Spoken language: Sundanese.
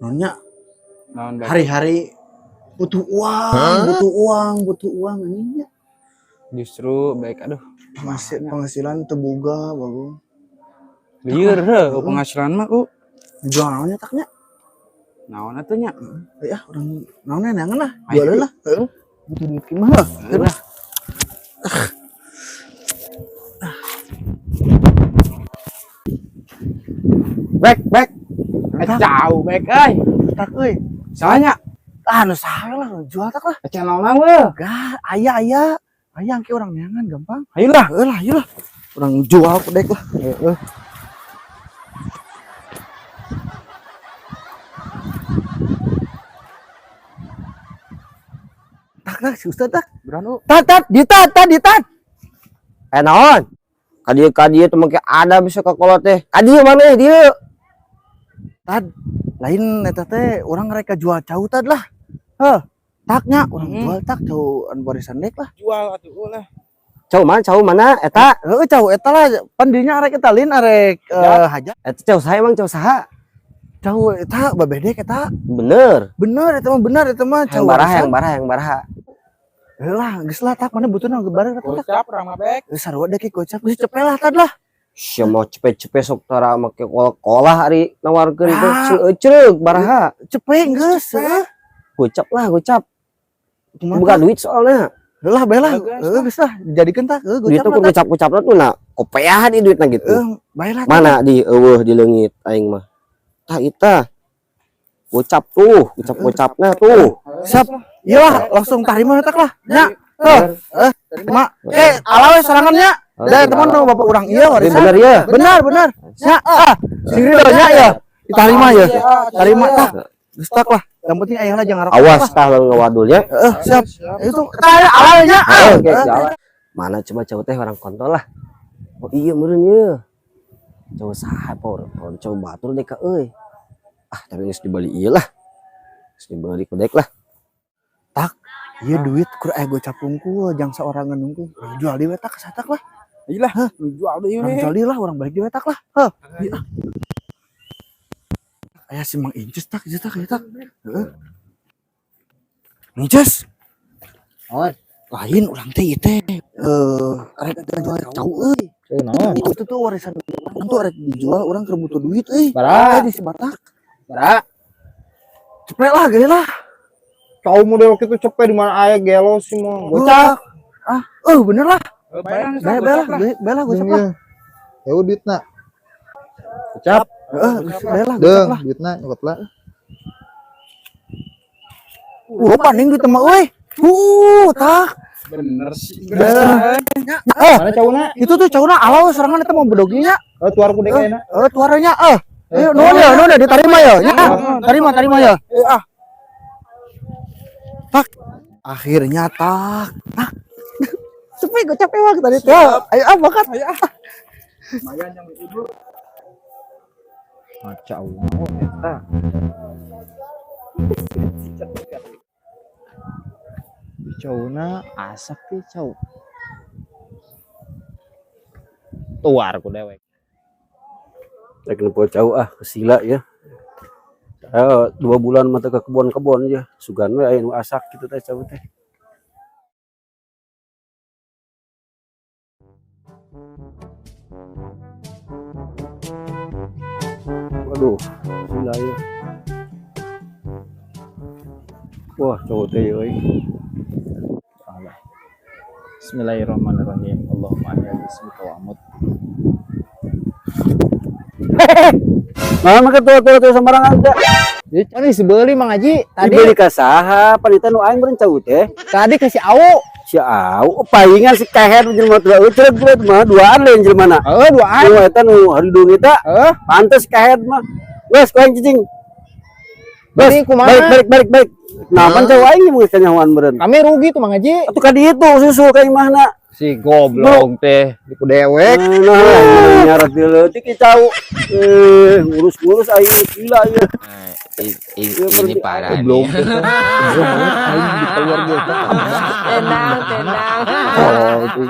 Nonya Naon bae? Hari-hari butuh uang, butuh uang, butuh uang anjingnya. Justru baik, aduh. Masih penghasilan teu boga, Bagong. Lieur heuh penghasilan mah ku. Jual naonnya taknya? Naon atuh nya? Ya, urang naonnya neangan lah, Ayo. jualin lah. Heeh. Butuh duit mah. Heuh lah. Bek, bek. Eh, jauh bek euy. Tak euy. Soalnya Ah, nu saha lah, jual tak lah. Channel naon we? Gah, aya aya. Aya engke urang neangan gampang. Ayo lah. Heeh lah, ayo lah. Urang jual kedek lah. Heeh. Tak tak si Ustad tak. Beranu. Tat tat ditat tat ditat. Eh, naon? Kadieu kadieu teh make ada bisa ka kolot teh. Kadieu maneh dieu? Tad lain eta teh urang rek jual cau tad lah. Heh, taknya urang jual tak cau anu warisan dek lah. Jual atuh ulah. Cau mana, cau mana eta? Heeh, cau eta lah pan dinya arek eta lin arek hajat. Eta cau saha emang, cau saha? Cau eta babedek eta. Bener. Bener eta mah, bener eta mah Yang baraha, yang baraha, yang baraha? Heuh lah, geus lah tak mana butuhna bareng eta tak. Gocap urang mah bek. Geus sarua dek gocap geus cepet lah tad lah. Sia mau cepet-cepet sok tara make kolah ari nawarkeun teh Ah. sing euceuk baraha. Cepet geus heuh. Gocap lah, gocap. Kumaha Buka duit soalnya. Heuh lah bae lah. Bagus. Heuh geus lah dijadikeun tak heuh Duit gocap tuh lah tak. gocap-gocapna tuh na kopeah di duitna gitu. Heuh bae lah. Mana di eueuh di leungit aing mah. Tah ita. Gocap tuh, gocap-gocapna tuh. Siap. Iya lah, langsung tarima tak lah. Nya. Heuh, eh, mak. Eh, ala we sorangannya. Dah teman tuh bapak urang ieu warisan. Bener ya? Benar, benar. Ya, ah, sini nya ya. Diterima ya. Terima tak. Geus tak lah. Yang penting ayahna jangan rokok. Awas tah lamun ngawadul ya. Heeh, siap. Itu tah ala nya. Ah. Oke, jalan. Mana coba cowok teh orang kontol lah. Oh iya meureun ye. Cowok saha por, por cowok batur deh ka euy. Ah, tapi geus dibeli ieu lah. Geus dibeli ku dek lah. Iya duit kur aya gocap unggul jang saorangan unggul. Jual di wetak satak lah. Ayo lah, jual deui Orang we. jual deui lah, orang balik di wetak lah. Heuh. Iya. Aya si Mang Inces tak, ieu tak, ieu tak. Heeh. Inces. Naon? Lain urang teh ieu teh. Eh, arek jual cau euy. Naon? Itu tuh warisan urang tuh arek dijual, urang keur butuh duit euy. Bara. Eh, di si Batak. Bara. Cepet lah, gede lah. Cau model gitu cepet di mana aya gelo sih mau. Gocap. Ah, eh bener lah. Bae Bae bae lah, bae lah gocap lah. Ya udah duitna. Gocap. Heeh, bae lah gocap Deung, lah. duitna nyokot lah. Paning duit mah euy. Tak. Bener sih. Eh, Mana cauna? itu tuh cauna ala serangan eta mau bedoginya. Oh, tuar ku dek ayeuna. Eh, tuaranya eh. Ayo nuhun ya, nuhun ya diterima ya. Ya, terima, terima ya. Eh, ah. Tak. Akhirnya tak. Tak. Cepet gocap ewang tadi tuh. Ayo ah bakat. Ayo ah. Lumayan yang ibu. Maca Allah eta. Cauna asap pi cau. Tuar ku dewek. Rek nempo cau ah kesila ya. 2 bulan mah teu ke kebon-kebon ya. Sugan we aya nu asak kitu teh cau teh. Waduh, sila ya. Wah, cau teh euy. Alah. Bismillahirrahmanirrahim. Allahumma ahya bismika wa amut. Nah, maka tua-tua sembarangan teh. Jadi kan dibeli Mang Haji tadi. Dibeli ka saha? Panita nu aing meureun cau teh. Tadi ke si Awu. Si Awu, oh, palingan si keher jelema tua euceuk mah duaan lain jelema na. Heeh, duaan. Nu eta nu haridung eta. Heeh. Pantes keher mah. Geus ku aing cicing. Geus, Jadi kumaha? balik balik balik balik. Nah, pan cau aing mun kanyahoan meureun. Kami rugi tuh Mang Haji. Atuh ka ditu susu ka imahna. Si goblok teh di ku dewek. Nah, nyarat di leutik ieu cau. Eh, ngurus-ngurus aing gila ieu. Ini parah nih. Goblok teh. Goblok aing di keluar gua. Tenang, tenang. Oh, tuh.